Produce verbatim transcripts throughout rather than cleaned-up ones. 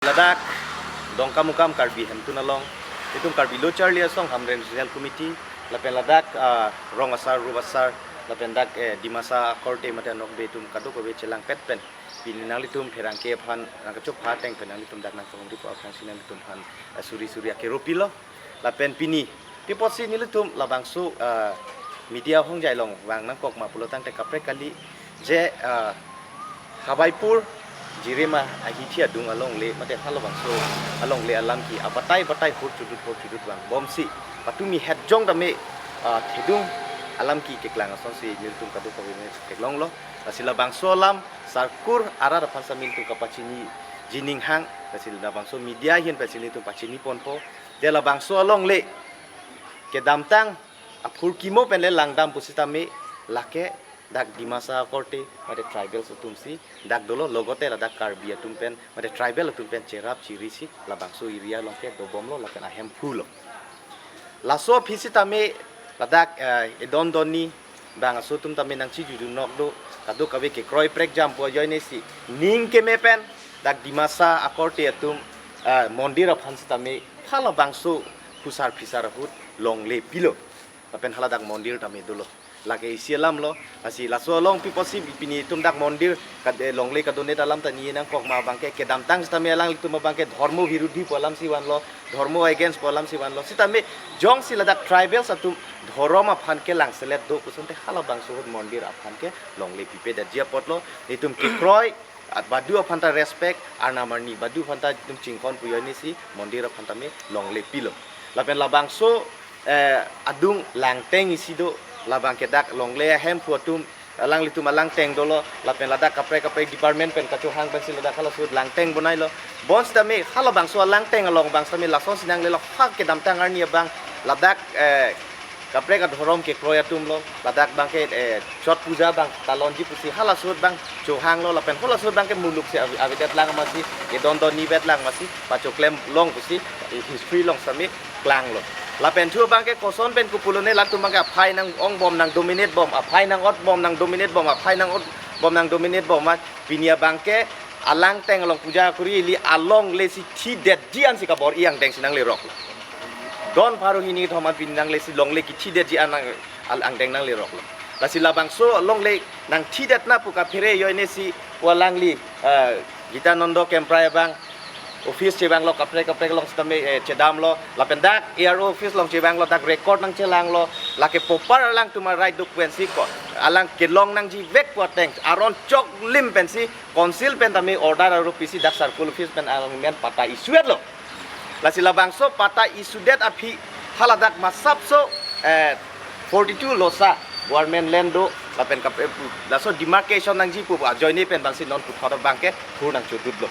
Ladak Dongkamukam Karbi Hemtun along, itum Karbi Lo Charli Asong Hamren Regional Committee, lapen ladak ah, rong asar, rup asar, lapen dak eh, Dimasa akorte mate anokbe atum kadokave chelangpet pen pini nanglitum pherangke aphan nangkachopha ateng pen nanglitum dak nangkahumri pu aphan si nanglitum aphan eh, suri suri akero pilo. Lapen pini pi apotsi nelitum labangso ah, media hongjai along vang nangkok ma pulo tangte kaprek kali je ah, Habaipur Jirima ahithi adung alongle mate halabangso alongle alam ke abatai batai hur chudut hur chudut vangbomsi patumi hetjong tame ah, thedung alam ke keklang asonsi nelitum kadokave keklonglo. Lasi labangso alam sarkur arat aphan sitame nelitum kapachini jining hang, lasi labangso media ahin pensi nelitum pachini ponpo. De labangso alongle kedamtang aphurkimo pen le langdam pusitame lake dak Dimasa akorte mate tribals atumsi dak dolo, logote ladak Karbi atum pen mate tribal atum pen cherap chirisi labangso area along ke dobomlo lapen ahemphulo. Laso aphi sitame ladak eh, edon donni bang aso atum tame nangchijujunok do, kadokave kekroi prekjam pu ajoine si ning keme pen dak Dimasa akorte atum eh, mondir aphan sitame halabangso phusar phisar ahut longle pilo. Lapen haladak mondir tame dolo. Lake isi alamlo, lasi laso along pi apotsi pini itum dak mondir kad eh, longle kadondet alam ta ni nangkok ma abangke kedamtang sitame alanglitum abangke dhormo virudhi pu alamsi vanlo, dhormo against pu alamsi vanlo. Sitame jongsi ladak tribals atum dhorom aphan kelangselet do pu asonte halabangso ahut mondir aphan ke longle pipedetji apotlo. Itum kekroi ah, badu aphan ta respect, arnam arni badu aphan ta itum chingkon pu ajoine si mondir aphan tame longle pilo. Lapen labangso eh, adung langteng isi do, labang ke dak longle ahemphu atum alanglitum alangteng dolo, lapen ladak kaprek kaprek department pen kachohang pensi ladak halaso ahut langteng bonailo. Bonsitame halabangso alangteng along bang sitame lasonsi nanglelo, ha kedamtang arni abang ladak eh, kaprek adhorom kekroi atumlo, ladak abangke eh, Chot puja abang talonji pusi halaso ahut abang chohanglo, lapen halaso ahut abangke muluk si ave- avedet lang masi, edon donni vet lang masi pachoklem long pusi eh, history along sitame klanglo. Lapen thu abangke koson pen kopulone latum abangke aphai nang-ongbom nang dominate bom, aphai nang-otbom nang dominate bom, aphai nang-otbom nang dominate bom ma pini abangke alangteng along puja kuri ili alongle si thidetji ansi kabor-i angdeng si nangleroklo. Don pharo hini thom an pini nangle si longle kethidetji an nang al angdeng nangleroklo. Lasi labangso longle nangthidetna pu kaphere ajoine si pu alangli eh, Gitananda Kemprai abang office chevanglo, kaprek kaprek along sitame eh, chedamlo, lapen dak A R O office along chevanglo, dak record nangchelanglo, lake proper alangtum a-right do pu pensi ko alang kelong nangjivek pu ateng aron choklim pensi council pen tame order aro pisi dak circle office pen alang men patta isuetlo. Lasi labangso patta isudet aphi haladak masapso eh, forty-two losa government land do, lapen kap eh, laso demarcation nangji pu ajoine pen bangsi non puthot abangke hur nangchodutlo.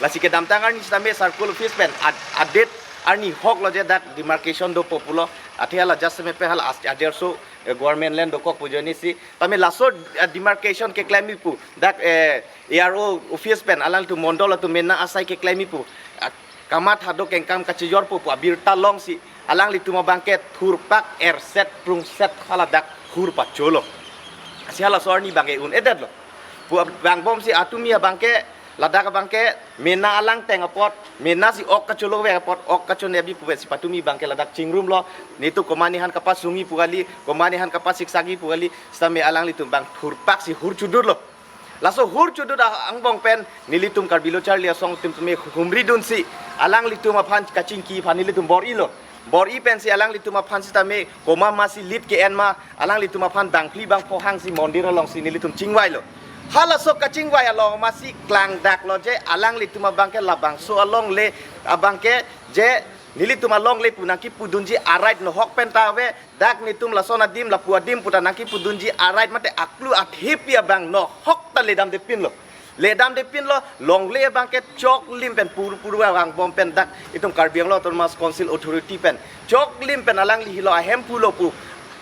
Lasi kedamtang arni sitame circle office pen ad- adet arni hoklo je dak demarcation dopo pulo, athe hala just me pe hala as- aderso eh, government land dokok pu ajoine si tame laso eh, demarcation keklem pu dak eh, A R O office pen alanglitum mondol atum mena asai keklem pu ah, kamatha do kengkam kachijorpo pu abirta longsi alanglitum abangke thurpak erset prungset haladak hur pacholo. Si halaso arni abangke un-edetlo. Pu vangbomsi atumi abangke ladak abangke mena alangteng apot, mena si ok kacholo vek apot, ok kachone abi pu pensi patumi abangke ladak chingrumlo. Netum komatne aphan kapasungji pu kali, komatne aphan kapasiksakji pu kali, sitame alanglitum abang thurpak si hur chodutlo. Laso hur chodut a- angbong pen nelitum Karbi Lo Charli Asong atum tame humridunsi alanglitum aphan kachingki aphan nelitum bor-ilo. Bor-i pensi alanglitum aphan sitame komat masi lit ke-en ma, alanglitum aphan bangphli bangpho hangsi mondir alongsi nelitum chingvailo. Halaso kachingvai along masi klangdaklo je alanglitum abangke labangso alongle abangke je nelitum alongle pu nangkipudunji a-right nohok pen ta ave, dak netum lason adim lapu adim puta nangkipudunji a-right mate aklu athepi abang nohok ta ledamdepinlo. Ledamdepinlo, longle abangke choklim pen pur pur vangbom pen dak itum Karbi Anglong Autonomous Council Authority pen choklim pen alangli helo ahemphulo pu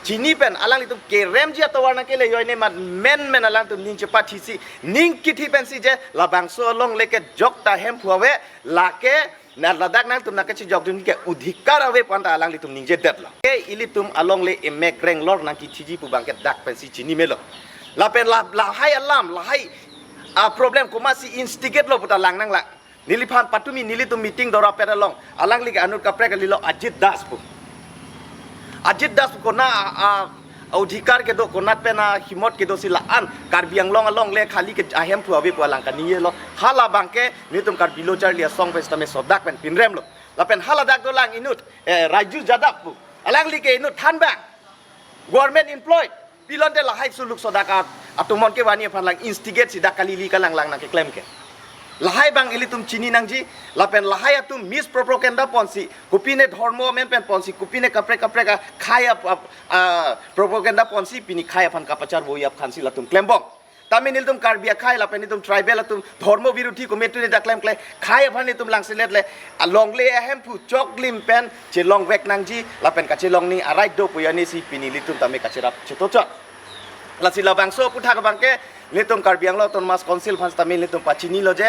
chini pen alanglitum keremji atovar nangkele ajoine mat men men alanglitum ning chepathisi ning kithi pensi je labangso alongle ke jokta hemphu ave, lake na ladak nangtum nangkachijokdun ke odhikar ave pu anta alanglitum ningjedetlo. Ke ilitum alongle emek renglor nangkithiji pu abangke dak pensi chini melo. Lapen la lahai alam, lahai a problem komatsi instigate lo puta lang nanglang. Neliphan patumi nelitum meeting dora pet along, alangli ke anut kaprek kalilo Ajit Das pu. Ajit Das pu kona a, a, a odhikar kedo, konat pen ahimot kedo si la-an Karbi Anglong alongle khali ke ahemphu ave pu alang kaningjelo. Hala abangke nelitum Karbi Lo Charli Asong pen sitame sodak pen pinremlo. Lapen haladak dolang inut, eh, Raju Yadav pu. Alangli ke inut thanbang, government employed. Pilonte lahai suluk sodak atum amonit kevan aphan lang instigate si dak kali-li kalang lang nangkeklem ke. Lahai abang ilitum chini nangji, lapen lahai atum mispropaganda ponsi, kopine dhormo amen pen ponsi, kopine kaprek kaprek akhai ap-, ap-, ah, propaganda ponsi, pini khei aphan kapachar voi aphan si latum klembom. Tame nelitum Karbi akhai lapen nelitum tribal atum dhormo birodhi kometu ne dak klemkle, khei aphan nelitum langselet le, alongle ahemphu choklim pen chelongvek nangji, lapen kachelongji arai do pu arni si pini nelitum tame kacherap chetochot. Lasi labangso aputhak abangke nelitum Karbi Anglong Autonomous Council aphan tame nelitum pachinilo je,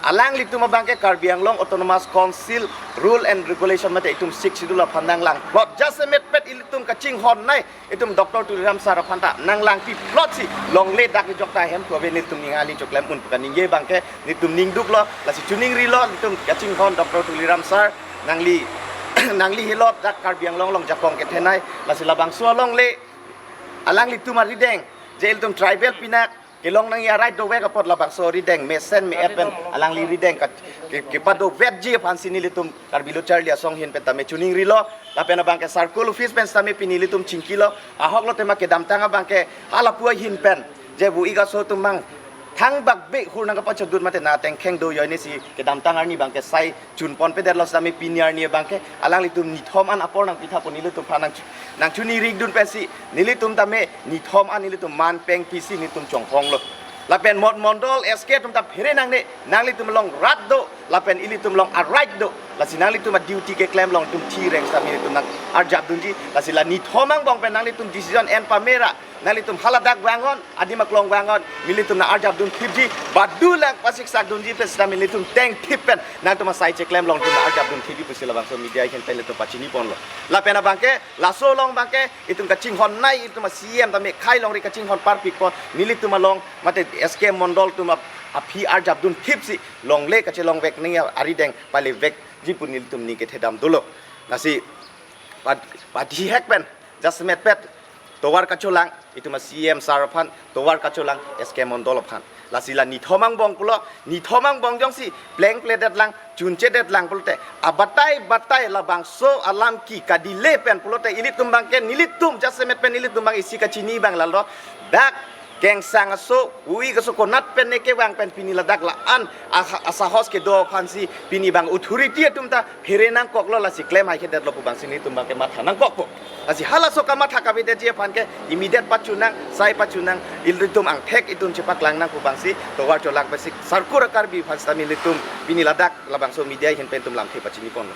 alanglitum abangke Karbi Anglong Autonomous Council rule and regulation mate itum Sixth Schedule aphan nanglangplot. Jasemet pet ilitum kachinghon nei, itum Doctor Tuliram Sir aphan ta nanglangpi plot si longle dak ejok ta ahemphu ave nelitum ning ali choklem un pu kaningje abangke nelitum ningduklo, lasi chiningrilo, nelitum kachinghon Doctor Tuliram Sir, nangli, nangli hilot dak Karbi Anglong along jakong kethenei, lasi labangso alongle alanglitum arideng, je ilitum tribal pinak kelong nangji arai dovek apot labangso arideng mesen me-et pen alangli arideng ka, ke, kepadovetji aphan si nelitum Karbi Lo Charli Asong ahin pen tame chiningrilo. Lapen abangke circle office pen sitame pini nelitum chingkilo. Ahok lo tema kedamtang abangke halapu ahin pen je bu ik aso atum mang thangbak be hur nangkapachadun mate na tengkheng do arni si kedamtang arni abangke sai chunpon pedetlo sitame pini arni abangke alanglitum nithom an apor nangpitha pu nelitum aphan nang, nangchinirikdun pensi nelitum tame nithom an nelitum man peng pisi nelitum chonghonglo. Lapen mot mondol S K atum ta phere nangne, nanglitum along rat do, lapen ilitum along arai do. Lasi nanglitum a-duty keklem along itum thi reng sitame nelitum nang arjapdunji. Lasi la nithom angbong pen nanglitum decision en pamera, nanglitum haladak vangnon, adim aklong vangnon, nelitum nang arjapdun thipji, badu lang pasiksakdunji pen sitame nelitum tengthip pen nangtum asai cheklem along itum nang arjapdun thipji pusi labangso media ahin pen nelitum pachiniponlo. Lapen abangke laso along abangke itum kachinghon nei, itum a-C E M tame khei longri kachinghon parpikpon, nelitum along mate S K mondol atum ap-, aphi arjapdun thipsi longle kachelongvek nangji arideng palevekji pu nelitum ning kethedam dolo. Lasi pad-, padihek pen jasemet pet tovar kacholang itum a-C E M sir aphan, tovar kacholang S K mondol aphan. Lasi la nithom angbong pulo, nithom angbong jongsi plengpledetlang, chunchedetlang pulote abatai batai labangso alam ke kadile pen pulote ilitum abangke nelitum jasemet pen nelitum abang isi kachini abang lalo, dak kengsang aso, ui kaso konat pen ne kevang pen pini ladak la-an a-, asahos kedo aphan si pini abang authority atum ta phere nangkoklo, lasi klem hai kedetlo pu abang si nelitum abangke matha nangkokpo. Lasi halaso kamatha kavedetji aphan ke immediate pachunang, sai pachunang, ilitum angthek itum chepaklang nang pu abang si tovar cholang pensi Sarkura Karbi aphan sitame nelitum pini ladak labangso media ahin pen itum lamthe pachiniponlo.